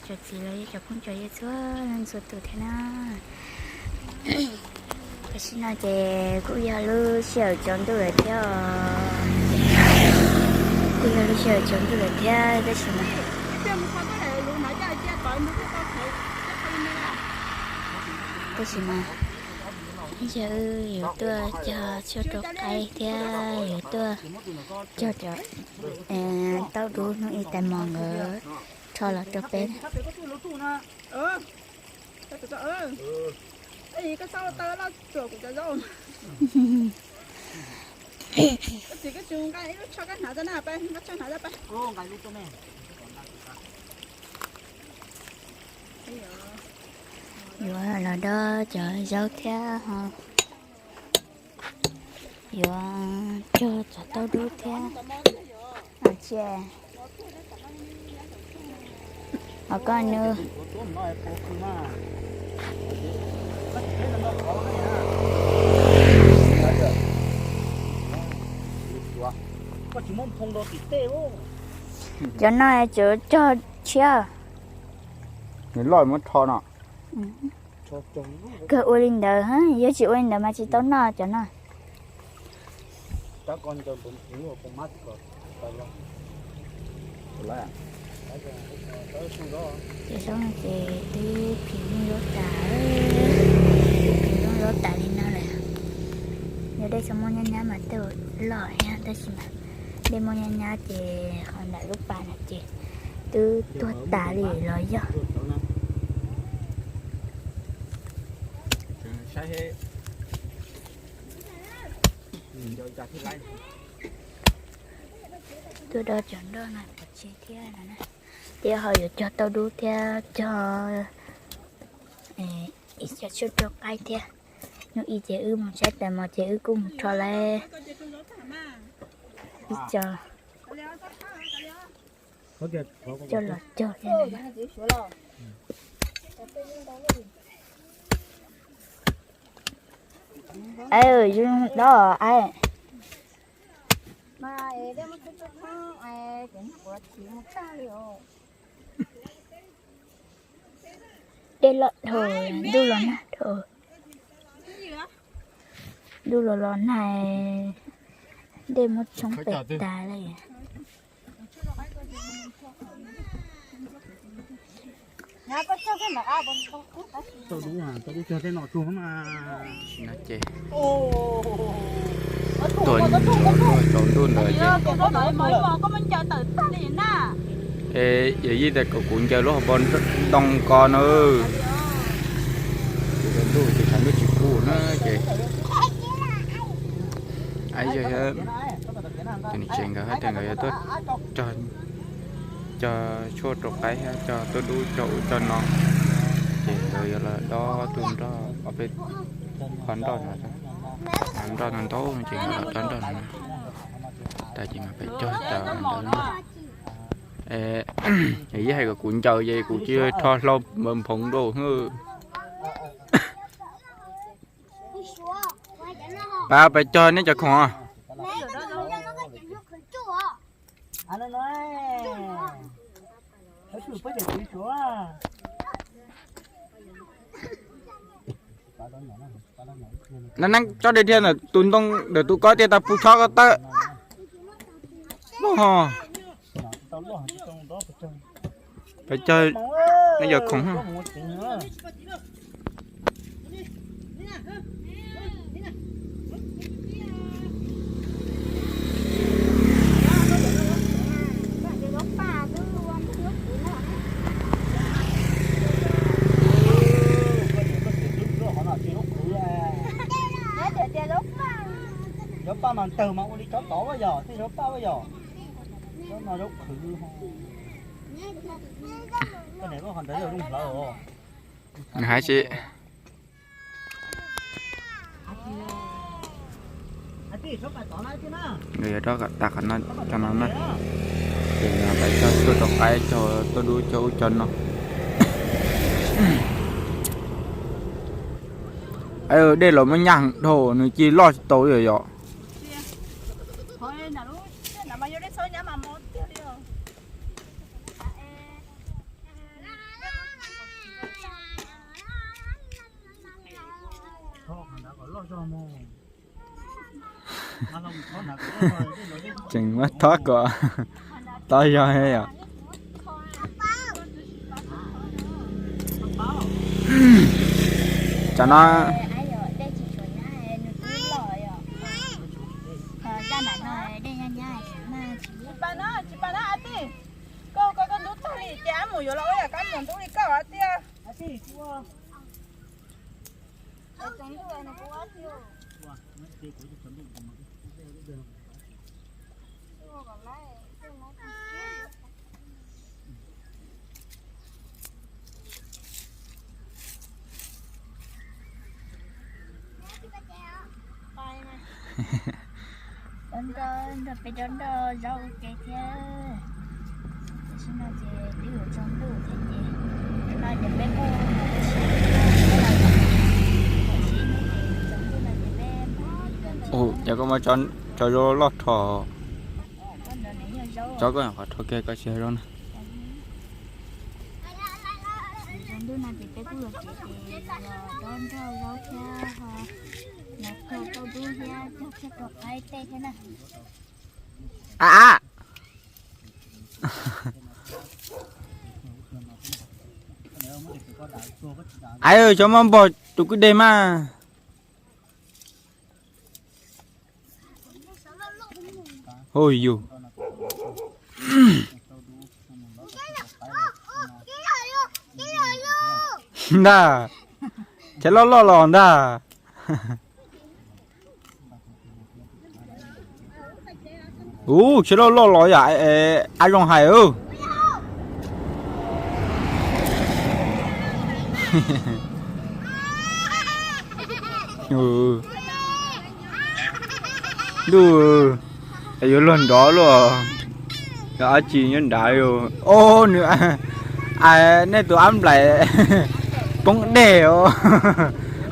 Cov txiv los yog cov phooj cov ywg txhua leej txhua tus thiab na. Tam sim no ces kuj yog lub sij hawm tsaus ntuj lawm thiab os. Kuj yog lub sij hawm tsaus ntuj lawm thiab tab sis mas, tab sis mas, ib zaug wb yuav tuaj cog tshuaj rau qaib thiab yuav tuaj cog cov taub dub hnub ib tais mos nkawd rho los rau peb. Yuav los dob cov zaub thiab ho yuav cog cov taub dub thiab. Os koj nws, cov no tsuas cog tshiab. Nws loj muab rho no. Kawg ua li ntawd, yog tsis ua li ntawd mas tsis tau noj cov no. Cov zaub no ces twb phim nyuj zaub tas, phim nyuj zaub tas li no lawm. Yog dej tsis muaj nyab nyab mas tej loj thiab tab sis mas dej muaj nyab nyab ces qhov nram lub pas no ces twb tuag tas li los yog. Tuaj dob cov nroj no pov tseg thiab no na. Thiab ho yuav cog taub dub thiab cog ib co tshuaj rau qaib thiab. Hnub ib ces wb mus saib tais mos ces wb kuj mus rho lawm ib co coj los cog thiab. Aw, zoo dob aw. Dej loj dhau, ntuj los nag dhau. Ntuj los los nag, dej muab tshoob pem tas li. Ces tuaj tsaus ntuj ntawd ces, es yawm yij tias kom kuv ncaws lub hauv paus ntoo ko na. Tsaus ntuj ces tshav ntuj tsis pub na ces, niam tsev nkawd hais tias nkawd yuav tuaj cog tshuaj rau qaib thiab cog tuaj dub cog ub cog no, ces nkawd yuav los dob tus nroj ob peb qho nroj no, nroj no ntau ces nkawd los dob nroj no. Tas ces mas peb cog tas ntawd. Yawm yij hais kom kuv ncaws ces kuv cia li rho hlau nphoov nphoov rau. Pab peb cog nej cov khoom. Neeb neeb tsob dej thiab ntawm tus ntoo ntawm tus ko tias tau pub chob ko tawm. Peb cog nej cov khoom. Zaub paj mas ntawg mas ua li cov tod yog tej zaub paj yog. Zaub no zaub qhwv. Hais tsis, nws yuav rov tas qhov no cov no na. Ces peb cog tshuaj rau qaib, cog tuaj dub cog ub cog no. Dej los muab nyaj dhau nws cia li loj tsis tau li yom. Tseem muab thob kom tau zog yom. Tsam no Peb rau nrog zaub ua ke thiab. Tam sim no ces twb yuav tsaus ntuj thiab ces, no ces peb kuj mus ua si, ua si no ces tsaus ntuj no ces peb mus. Ua cas koj muab tso zaub loj rho, tso koj qhov rho kiag koj tsis yog zaub na. Tsaus ntuj no ces peb kuj los tsev ces los dob nrog zaub thiab, los kho tauj dub thiab cog tshuaj rau qaib tej thiab na. A, a, cov maj npog tus kwj deg mas. Hos yus, ntag, tsheb loj loj los ntag. Ub, tsheb loj loj los yam ab zoo hais. Ntuj, yuav luag nrov luaj. Yog dab tsi nyob nrad yus? Ob, nws, nej tus ab nplaim poob dej os.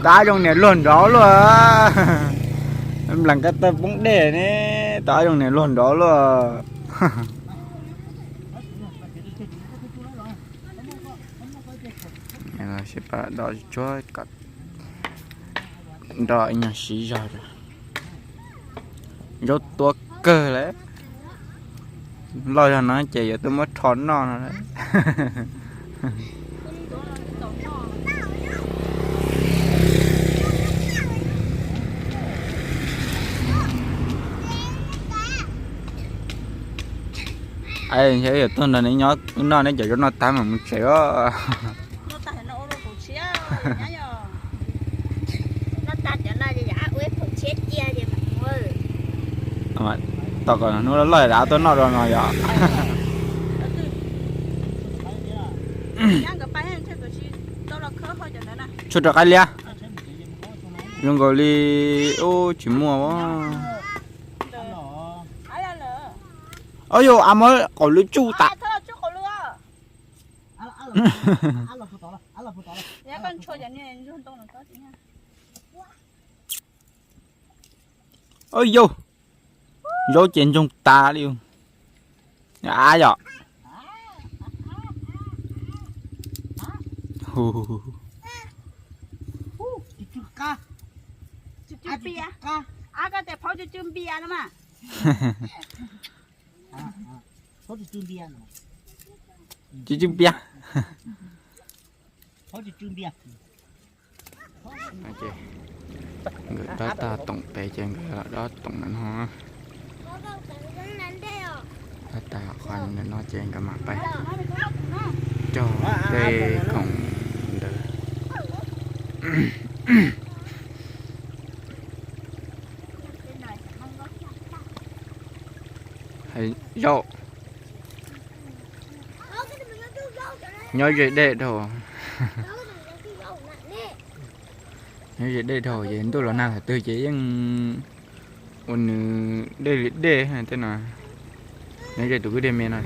Tus ab zoo niam luag nrov luaj. Nplaim ko taw poob dej ne, tus ab zoo niam luag nrov luaj. Sib pab dov tsuag kom nrog ib nyuag siv zog. Zaub tuab kawg lawm. Loj zog no ces yuav tuaj muab rho noj no lawm. Yog tuaj nrog neb nyob wb noj neb cov zaub noj tag mam mus tsev os. Tom kom hnub loj loj dav tuaj noj rau no yom. Tshuaj rau qaib liab. Zoo nkaus li ub tsis muaj. Ob yus, a, muab qaum lw tsuj tas. Ub yus, zaub ces ntsoog tas li. A yom. Tsis tsw npias. Nkawd dob tag toom pem ces nkawd dob toom ntawm no. Dob tag qhov ntawm no ces nkawd mam pais cog tej khoom ntawd. Zaub nyob ze dej dhau. Nyob ze dej dhau ces ntuj los nag thaum twg ces yeej ua nws dej li dej tej no. Nyob ze tus kwj dej me no.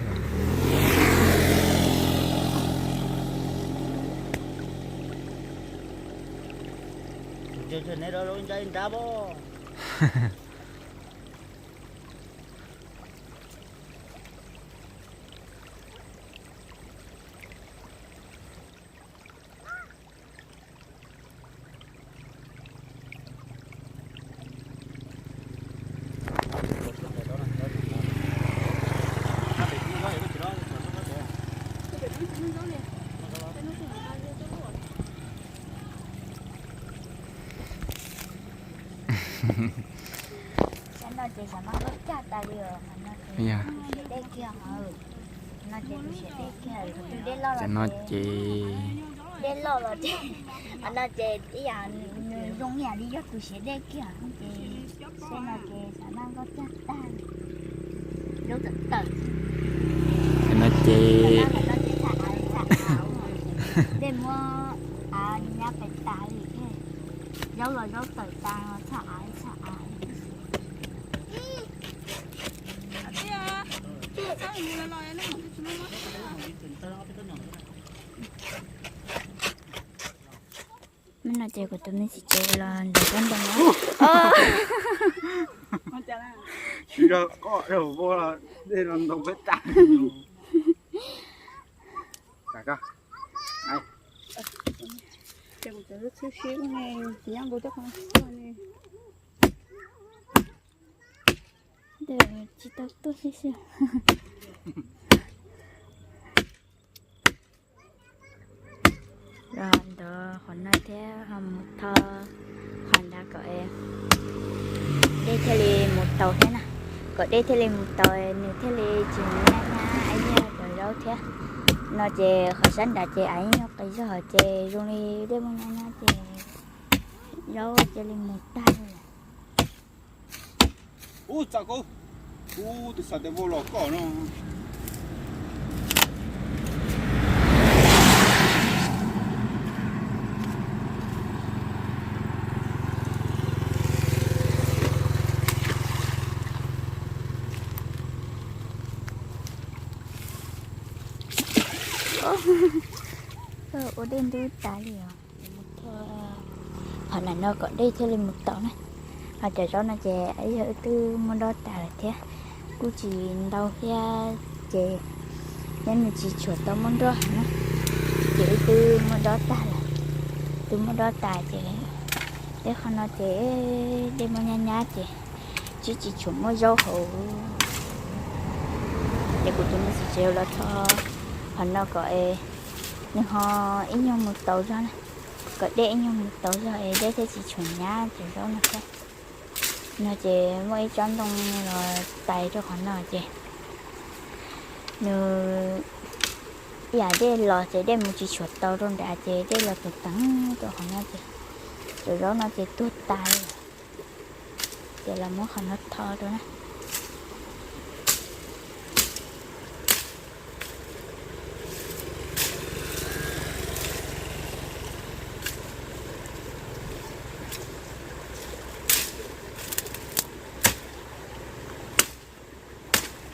Tam no ces xav mas loj caj tas li os, tam no ces siav dej kiag, tam no ces tus siav dej kiag, tus dej loj los no ces dej loj los ces, tam no ces ib yam nws zoo ib yam li yog tus siav dej kiag ces, tam no ces xav mas loj caj tag, lub tawm tawm. Tam no ces dej muab av nyab pes tas li thiab, zaub los zaub tawm tas txhaj av txhaj av. Hnub no ces kuv tus me txiv tsev los nrog peb ntoo na. Tsis yog koj dhau ua dej los ntoo peb tas. Tsis tau tuaj xwb xwb. Los ntov qhov no thiab ho mus tho qhov nrad kom dej thiaj li mus tau thiab na, kom dej thiaj li mus tau, nws thiaj li tsis mus nyab nyab ib yam cov zaub thiab. No ces qhov sab nrad ces av ib nyuag qis zog ces zoo li dej muaj nyab nyab ces zaub cia li mus tag li. Ub, txav koj, kuv twb xav tias vau los koj no. Ua dej ntub tas li os. Qhov nram no kom dej thiaj li mus tau na. Ho cov zaub no ces yog wb twb muab dob tas lawm thiab, kuj tsis ntau thiab ces nyob nws tsis tshuav tau muab nroj na, ces wb twb muab dob tag lawm. Twb muab dob tas ces tej qhov no ces dej muaj nyab nyab ces twb tsis tshuav muaj zaub hauv. Ces kuv tus me txiv tsev los tho qhov no kom nws ho ib nyuag mus tau zog na, kom dej ib nyuag mus tau zog es dej thiaj tsis tshuav nyab cov zaub no thiab. No ces muaj ib tsob ntoo los tais rau qhov no ces nws ib yam dej los ces dej mus tsis tshuav tau rau nrad ces dej los teev teev rau qhov no ces cov zaub no ces tuag tas li. Ces los muab qhov no tho rau na.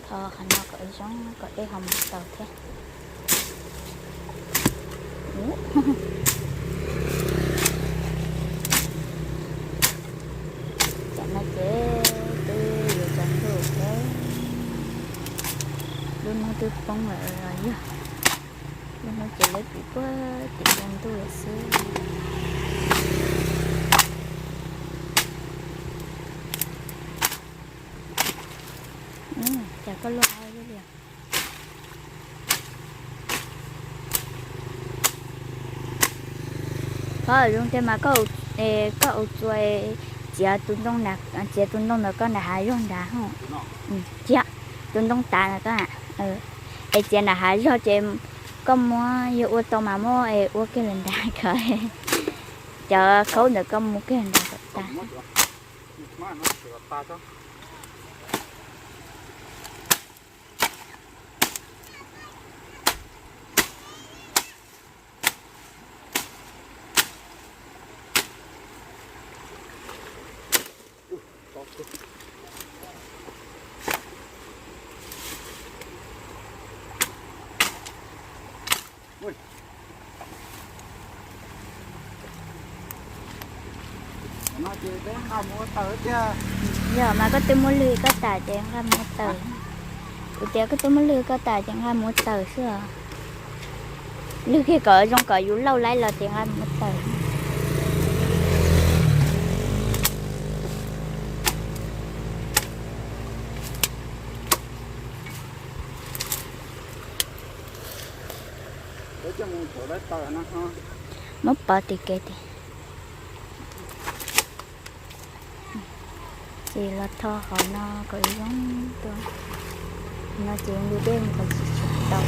Tho qhov no kom zoo kom dej ho mus tau thiab. Tam no ces twb yuav tsaus ntuj thiab, lub hnub twb poob lawm los yog, lub hnub ces lawv pib puag tim npoo ntuj lawm xwb. Cas koj luaj li. Qhov zoo tiag mas koj ua txuas txiav tus ntoo, txiav tus ntoo ntawd koj nram hav zog nrad ho. Txiav tus ntoo tav ntawd koj, es txiav nram hav zog ces koj muab, yog ua tau mas muab ua kiag lawm nrad kom cov khaub ntawd koj mus kiag nrad kom tas. Yog mas koj twb muab lwg koj tas ces nqa mus ua taws. Kuv tias koj twb muab lwg koj tas ces nqa mus ua taws xwb os. Lwg kiag kom zoo kom yus lauj laib los ces nqa mus ua taws. Muab pov tim kev tiag. Ces los tho qhov no kom zoo dua. No ces ntu dej nqis tsis tshua tau.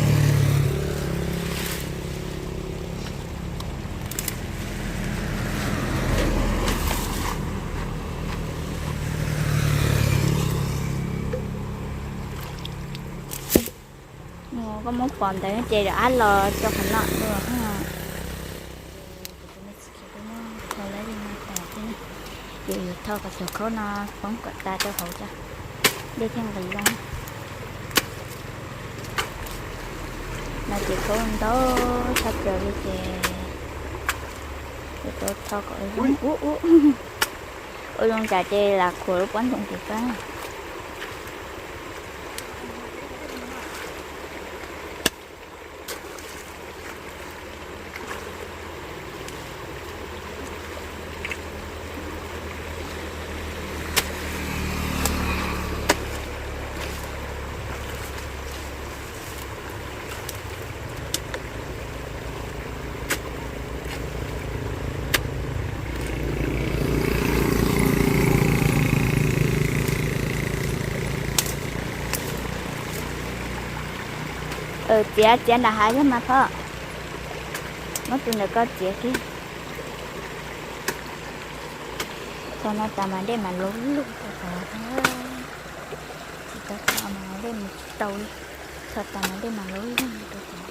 Koj muab pom ntawd ces rov qab los rau qhov no dua. Ces kuv tus me txiv khiav tuaj muab tho lawv li no tas thiab. Ces yuav tho kom cov khaub no poob kom tas rau hauv, dej thiaj nqis zoo. No ces khaub ntau tshaj plaws li ces yuav tau tho kom ua zoo ub ub, ua zoo tsam ces lam khuam lub pob ntoo tim pab. Txiav txiav nram hav thiab mas phauj, muab tus ntawm koj txiav kiag. Thaum no tas mas dej mas lub lug rau tod, tsis tau tho mas dej mus tsis tau li. Tho tas mas dej mas lub lug rau tod.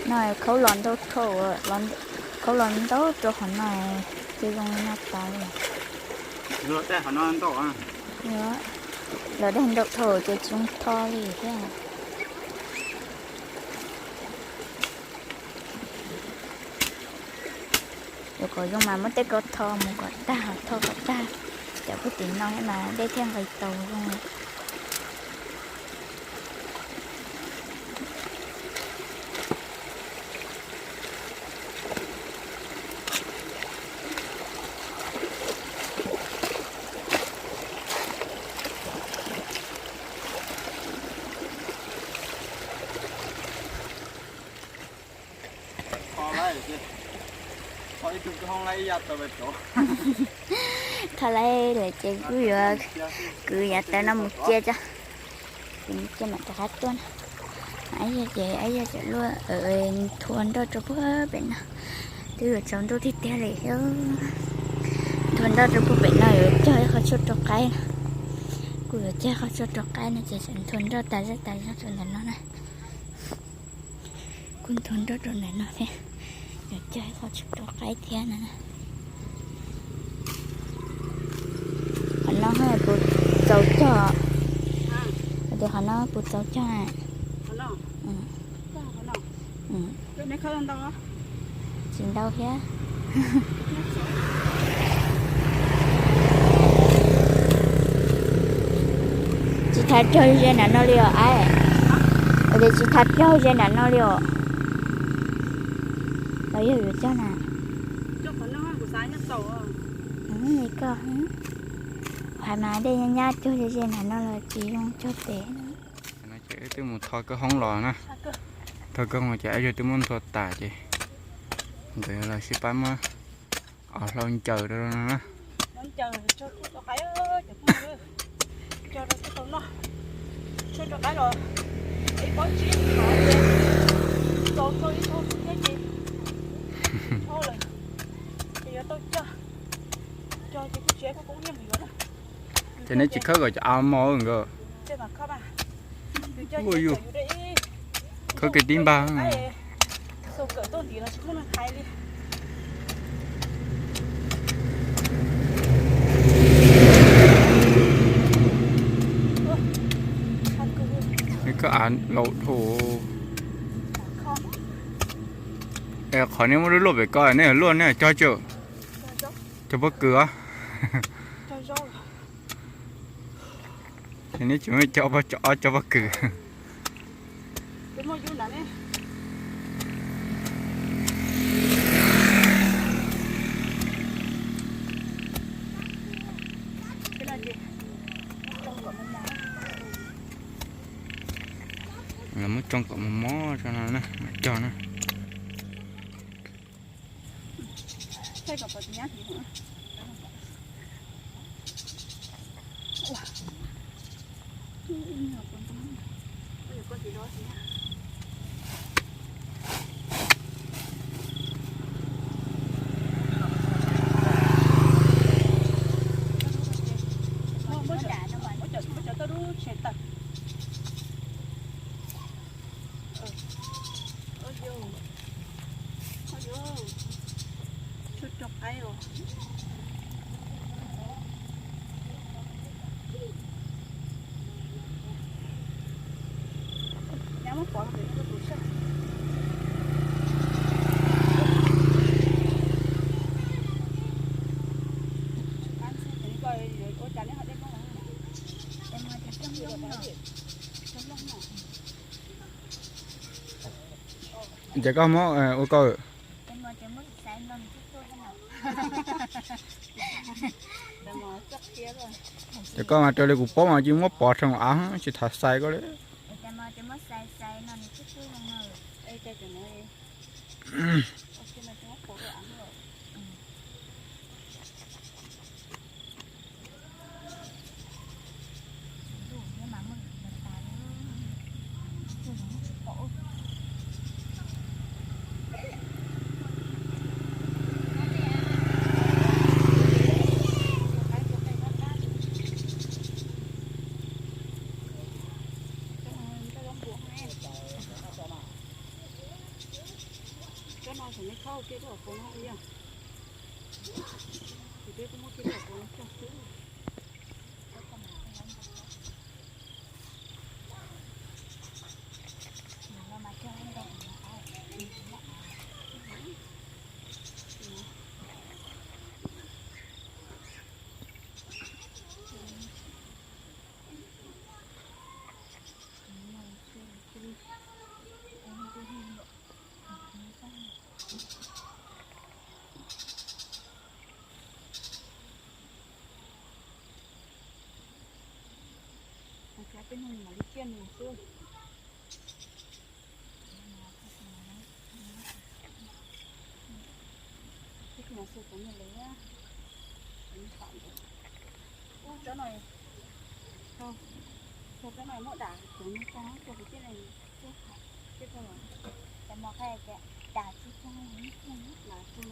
No khaub los ntau dhau, khaub los ntau rau qhov no, ces zoo li no tas li. Los daig ntau dhau ces tsis zoo tho li thiab. Yuav kom zoo mas muab tej ko tho mus kom tag, tho kom tag, cov puag tim no thiab mas dej thiaj nqis tau zoo. Tho lawm ces kuj yuav kwv yav taw no mus cia tso. Ces mus cia mam rov qab tuaj na. Ib yog ces ib yog ces luaj nthua nroj rau puag pem no. Twb yuav tsaus ntuj tiag tiag li thiab. Nthua nroj rau puag pem no yuav cog ib qho tshuaj rau qaib. Kuj yuav cog ib qho tshuaj rau qaib no ces nthua nroj tas zaj tas zog rau ntawm no na. Kuj nthua nroj rau ntawm no thiab, yuav cog ib qho tshuaj rau qaib thiab no. Qhov no puas txaus cog? Tias qhov no puas txaus cog? Tsis ntau thiab. Tsis tas cog ze nram no li os. Tias tsis tas cog ze nram no li os. Los yog yuav cog na? Li koj hais mas dej nyab nyab cog ze ze nram no los tsis zoo cog pem. Ces wb twb mus tho kawg hoob los na. Tho kawg hoob ces wb twb muab nthua tas ces nkawd los sib pab muab os hlau ncaws rau no na. Ces neb tsis khawb kom cov av mos nkawd. Ua yus, khawb kiag tib npag. Koj av laus dhau. Qhov nej muab luaj pem ko nej luaj nej cog tso. Cog pob kws os. Neb tsis muaj cog pob kws. Muab tsoo kom mos mos tso no na, mam cog na. Ces koj muab ua koj. Ces koj mas raws li kuv paub mas cia muab pov rau av tsis tham xais koj li. Cov no xyov neb khob ua kiag lub hauv paus no yog, ces peb kuj muab kiag lub hauv paus no cog xwb. Peb nug mam li ciaj nws xwb. Peb kuj mam xav kuv nws lawm. Ub, cov no, cov no muab dam kuv nws tag cov kuv ciaj ne. Ciaj tag los, cov no qhia tias dam tsis tag, dam tsis no.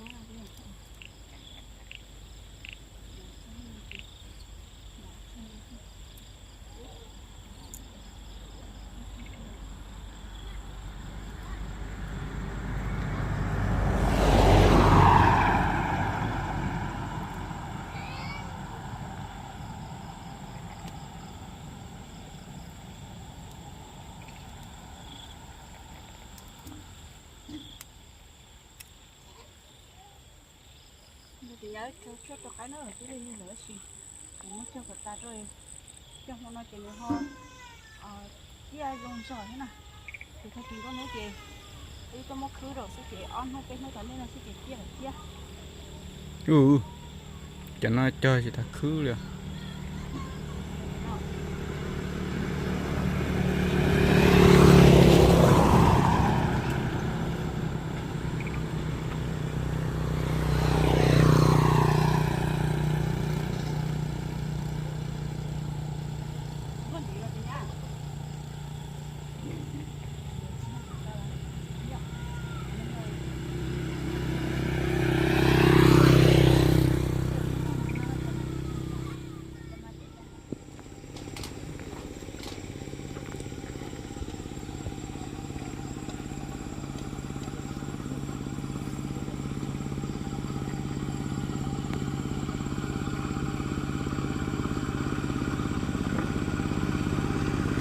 Ces yog tshuaj rau qaib na, twb li lig lawm tab sis kuv muab cog kom tas rau, cog hmo no ces nws ho ciaj zoo zog thiab na. Ces tag kis nruab hnub ces wb tuaj muab khwb rau xwb ces ob hnub peb hnub tom ntej no xwb ces ciaj lawm thiab. Ub, cov no cog tsis tas khwb li.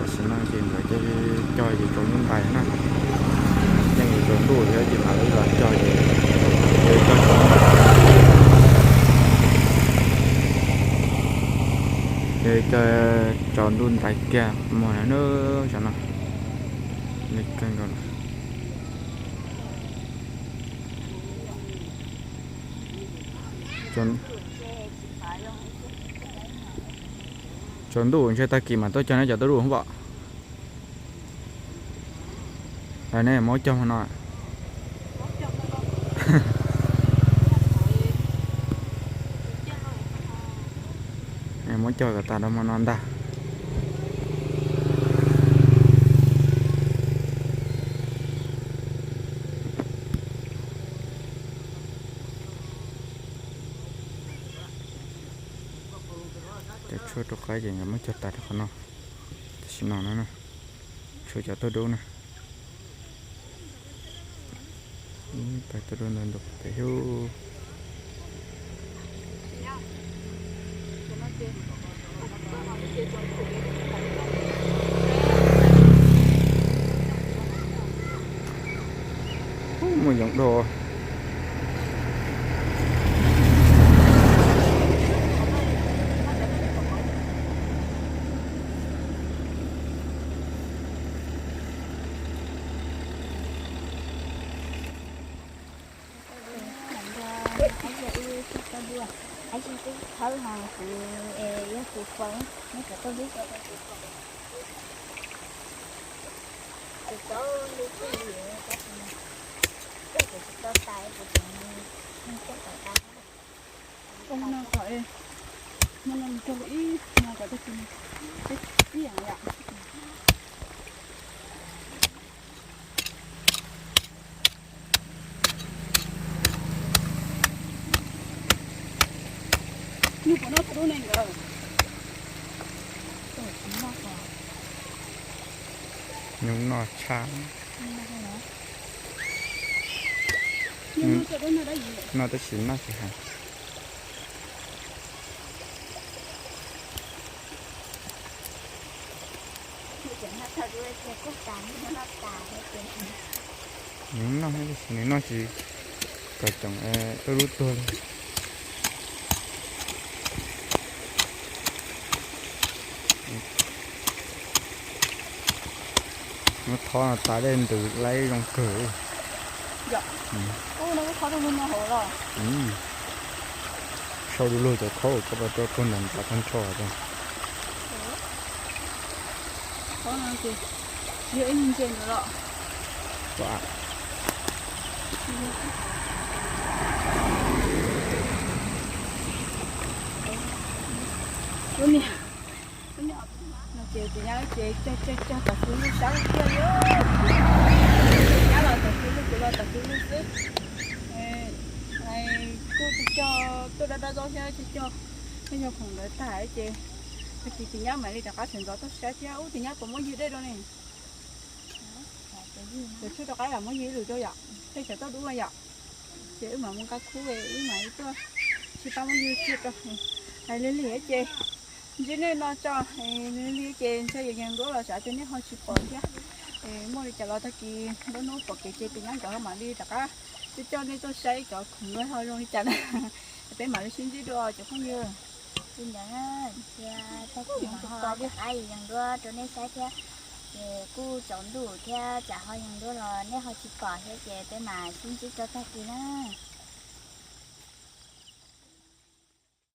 Tam sim no ces nkawd cog ces tsaus ntuj ntais na, yeej tsaus ntuj thiab ces mam li los cog ces, ces cog tsaus ntuj ntais kiag mus na, saum no li kawg nkaus. Tsaus ntuj ntshe tag kis mam tuaj cog neb cov tauj duj pom. Lawv ne, muab cog hmo no. Muab cog kom tas rau hmo no ntag. Cov tshuaj rau qab ces nkawd muab cog tas rau qhov no. Tam sim no no na, tshuav cov tuaj dub na. Pais tuaj dub ntau ntau pem xwb. Ub, muaj yoov dua. Ua hmo no kom, hmo no mus rau ib hmo kom tag kis, peb ib yam yom. Nyuj puas noj tau dub ne nkawd? Nyuj noj tshaj. Nyuj noj tau dub noj dab tsi? Noj tab sis noj tsis heev. Nws noj, nws noj tsis kom tsoom tuaj dub tuag li. Muab thob no tas dej ntws laib zoo kawg. Sau du lug cov khaub koj pab rau puag nram nram tag nrho. Yog ib ntses ntawd los. Lub niag, lub niag no ces tus nyab ces cog cog cog tom kuv lub sab tiag li. Tus nyab los tom kuv lub, kuv los tom kuv lub xwb. Kuj tus cog tuaj dab dab zaub thiab cog cog, cog khoom ntawd tag ces tag kis tus nyab mam li rov qab sawv ntxov tuaj saib thiab. Ub, tus nyab puas muab ywg dej rau ne? Cov tshuaj rov qab yam muab ywg ib lwm rau yom, tej cov tuaj dub yom. Ces wb mam mus nqa khub, wb mam li tuaj, tsis pab muab ywg kiag rau. Hais lig lig ces ntsib nej no tso, lig lig ces ntshai yus yas nruab los tsam tias nej ho tsis pom thiab. Muaj li cas los tag kis nruab hnub pom kev ces tus nyab nkawd ho mam li rov qab coj coj nej tuaj saib cov khoom nkawd ho zoo li cas na. Peb mam li sib ntsib dua cov phooj ywg. Li ntawd thiab, tag kis ho rov qab yus yas nruab rau nej saib thiab. Ces kuj tsaus ntuj thiab, tsam ho yas nruab los nej ho tsis pom thiab ces peb mam sib ntsib rau tag kis na.